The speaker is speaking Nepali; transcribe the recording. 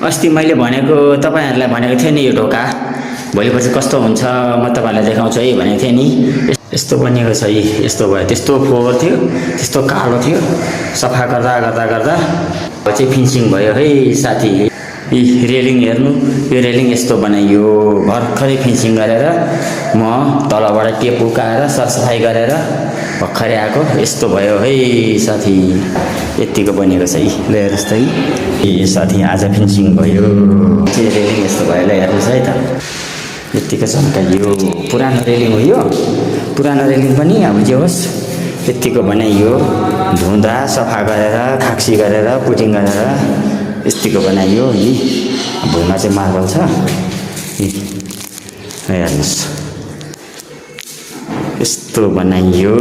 अस्ति मैले भनेको तपाईहरुलाई भनेको थिएँ नि यो ढोका भोलिपछि कस्तो हुन्छ म तपाईहरुलाई देखाउँछु है भनेको थिएँ नि। यस्तो बनिएको छ है, यस्तो भयो। त्यस्तो फोहोर थियो, त्यस्तो कालो थियो। सफा गर्दा गर्दा गर्दा चाहिँ फिनिसिङ भयो है साथी। यी रेलिङ हेर्नु, यो रेलिङ यस्तो बनाइयो। भर्खरै फिनिसिङ गरेर म तलबाट टेप उकाएर सरसफाई गरेर भर्खरै आएको यस्तो भयो है साथी। यतिको बनेको छ है। ल हेर्नुस् त है। ए साथी आज फिनिसिङ भयो। चाहिँ रेलिङ यस्तो भयो। ल हेर्नुस् है त। यतिको चम्काइयो। पुरानो रेलिङ हो यो। पुरानो रेलिङ पनि अब जे होस् यतिको बनाइयो। धुँदा सफा गरेर खाक्सी गरेर पुटिङ गरेर यतिको बनाइयो नि। भुइँमा चाहिँ मार्बल छ। हेर्नुस् यस्तो बनाइयो।